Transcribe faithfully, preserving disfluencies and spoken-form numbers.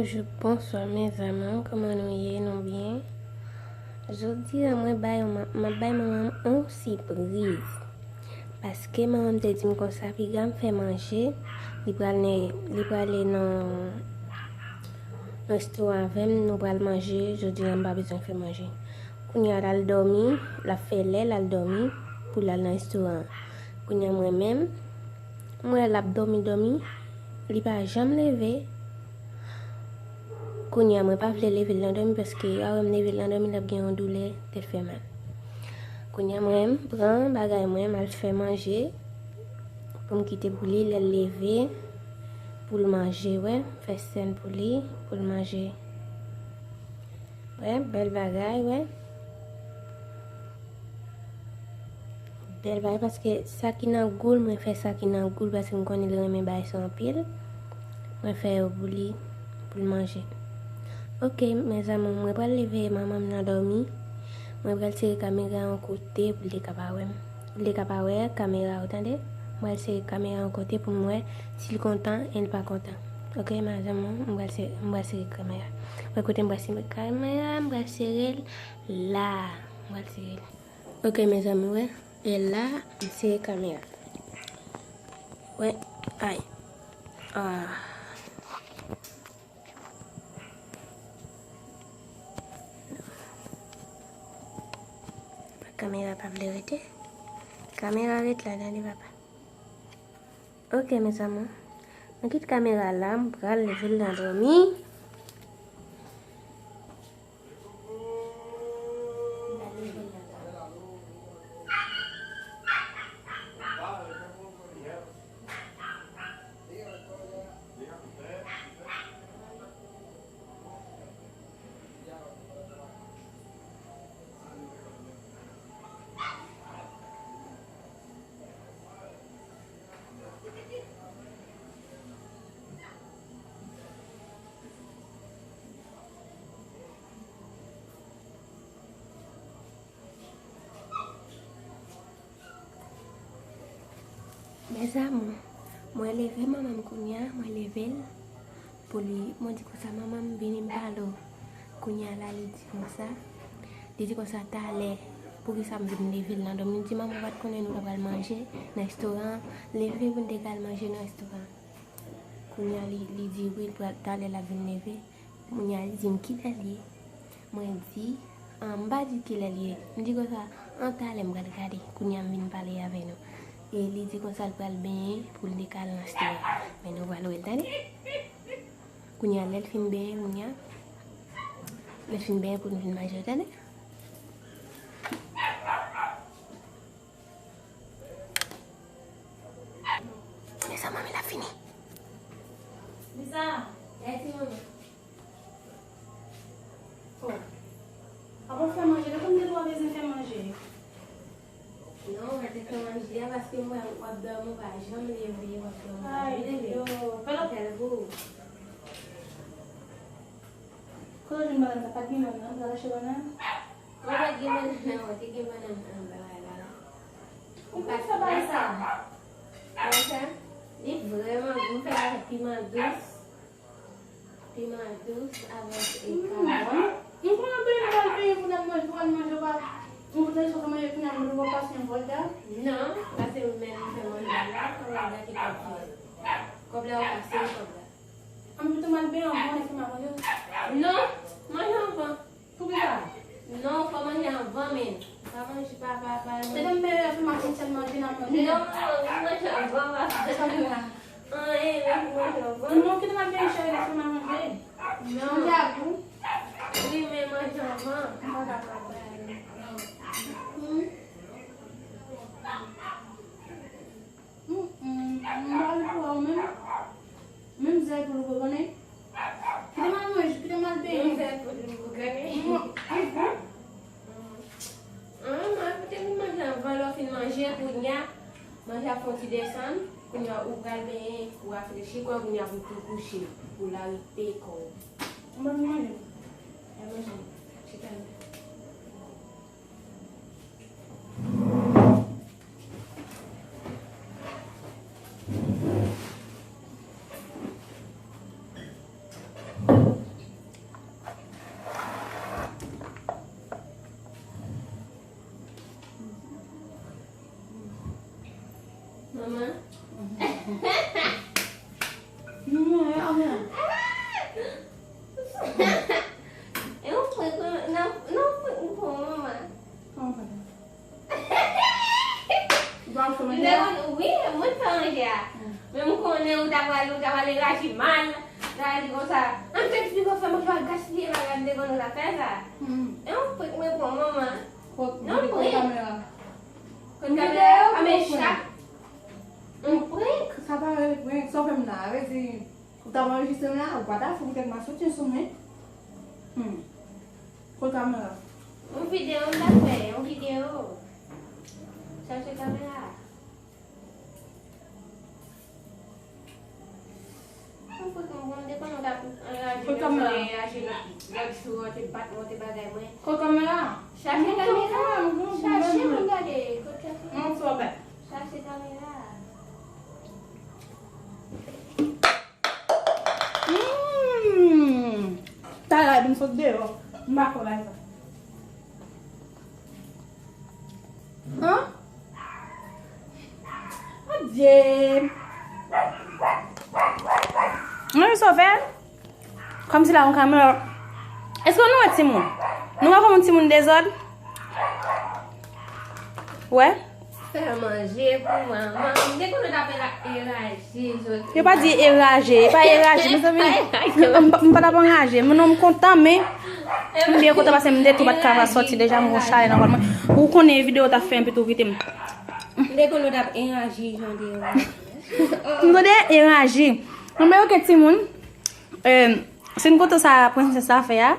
Bonswa, mes amours, kòman nou ye? Nou byen? Jodi a, mwen bay, m ap bay manman m yon sipriz. Paske manman m te di m konsa, piga m fè manje, li pral ne, li prale nan restoran avè m, nou pral manje, jodi a m pa bezwen fè manje. Kounye a l al dòmi, l ap fè lè l al dòmi pou l al nan restoran an. Kounye a mwen menm, m wè l ap dòmi, dòmi, li pa janm leve. Kounye a mwen pa vle leve l nan dòmi paske a wè m leve l nan dòmi, l ap gen yon doulè, tèt fè mal. Kounye a mwen m pran bagay mwen, m al fè manje pou m kite pou li, lè l leve, pou l manje, wè, m fè sèn pou li, pou l manje. Wè, bèl bagay, wè. Bèl bagay, paske sa ki nan gou l, mwen fè sa ki nan gou l, paske m konnen l renmen bagay sa anpil. Mwen fè yo pou li, pou l manje. Ok, mes amours, mwen pral leve manman m nan dòmi. Mwen pral tire kamera yon kote pou l te ka pa wè m. Pou l te ka pa wè kamera yo, tande. Mwen pral sere kamera yon kote pou m wè si l kontan e l pa kontan. Ok, mes amours, mwen pral sere, mwen pral sere kamera. Wè kote mwen pral sere kamera, mwen pral sere l la. Mwen pral sere l. Ok, mes amours, wè. E la, mwen sere kamera. Wè, ay. Ah. Kamera pa vle rete. Kamera ret la, tande papa. Ok, mes amours. Mwen kite kamera la, m pral leve l nan dòmi. Mes amours, mwen leve manman m kounye a, mwen leve l pou li, mwen di konsa, "Manman m, vini m pale w." Kounye a la, li di konsa, li di konsa, "Talè, poukisa m vin leve l nan dòmi?" M di, "Manman, w pa t konnen nou ta pral manje nan restoran an? Leve pou n te ka al manje nan restoran an." Kounye a, li, li di, "Wi, l pral, talè l ap vin leve." Kounye a, li di m kilè l ye. Mwen di, ah, m pa di kilè l ye. M di konsa, an talè m pral gade. Kounye a, m vin pale avè nou. E li di konsa l pral benyen pou l te ka al nan restoran. Men nou pral wè l, tande. Kounye a, lè l fin benyen, kounye a, lè l fin benyen pou nou vin manje, tande. Men sa manmi la fini. Lisa, e ti manmi. Oh. Apa fè manje, lè konn gen dwa bezwen fè manje. Non, mwen te fè manje a paske mwen w ap dòmi, w pa janm leve, w ap dòmi. Ay, leve. Yo, fè lòt. Fè l pou ou. Kote w jwenn bannann sa? Pa t gen bannann, ou t al achte bannann? Mwen pa t gen bannann nan, mwen te gen bannann anba la la. Ou pa t fè bagay sa? Bagay sa, li vrèman gou, m fè l avèk piman dous. Piman dous avèk e kawòt. Nou pran anpil mal peye pou n ap manje, pou n manje pa. Nou pote sou kòman e pou n ap manje pa pase yon vòlda. Non, pase ou menm fè manje la, kòb la ki kòb la. Kòb la ou pase kòb la. An pito mal peye anvan e pou n ap manje. Non, manje anvan. Poukisa? Non, fò manje anvan, men. Pa manje, pa, pa, pa. Se nan meyè pou maten sèl manje nan manje. Non, manje anvan, pa. Sa vle la. An, e, men pou manje anvan. Non, kite m al benyen cheri, lè fè m al manje. Non. Manje a gou. Wi, men manje anvan. M pa kapab. Hmm. Mm, mm, m pa vle pou wè w menm. Menm zèl pou loup ou konnen. Kite m al manje, kite m al benyen. Menm zèl pou loup ou konnen. Mm, mm, mm. Ah, mwen koute pou manje anvan lè w fin manje, kounye a, manje ap fè yon ti desann, kounye a ou pral benyen, ou rafrechi kò w, kounye a pou tou kouche, pou lari peye kò w. Mwen vin manje. Al manje. Chita la. Manman. Non, non, non, non. E yon prank, nan, nan prank pou manman. Kòman prank? Ou pa fè manje a? Wi, mwen fè manje a. Men m konnen ou ta pral, ou ta pral reyaji mal. Ou ta di konsa, "An te eksplike w fè manje a, gaspiye bagay, m te konnen ou ta fè sa." E yon prank mwen pou manman. Non, prank. Kot kamera? Kot kamera? A men chak. Yon prank? Sa pa rele prank, sa w fè m la, a vle di, ou t ap anrejistre m la, ou pa ta fou poutèt m ap soti sou mwen. Hmm. Kot kamera? Yon videyo, m ta fè, yon videyo. Chache kamera. Mwen fout mwen bon, depi nou t ap anraje, menm jan anraje lòt, lòt jou an te bat mwen, te bagay mwen. Kot kamera? Chache kamera. Chache, mwen gade. Kot kamera? Chache kamera. Hmm. Talè a vin sot deyò. M pa kwè bagay sa. An? Adye. Mwen sa w fè? Kòmsi la yon kamera. Èske nou wè timoun? Nou wè kòman timoun dezòd? Wè? Fè manje pou manman. M te konnen w t ap eraje jodi a. Yo pa di eraje, e pa eraje, mezanmi. M pa, m pa t ap anraje. Men non, m kontan, men m byen kontan paske m te tou pa t ka sòti deja, m gon chalè nan kò mwen. Ou konnen videyo t ap fè m pito kite m. M te konnen w t ap eraji jan de eraji. M tande eraji. Anben, oke, timoun. Eh, se yon kote sa prensès la fè a.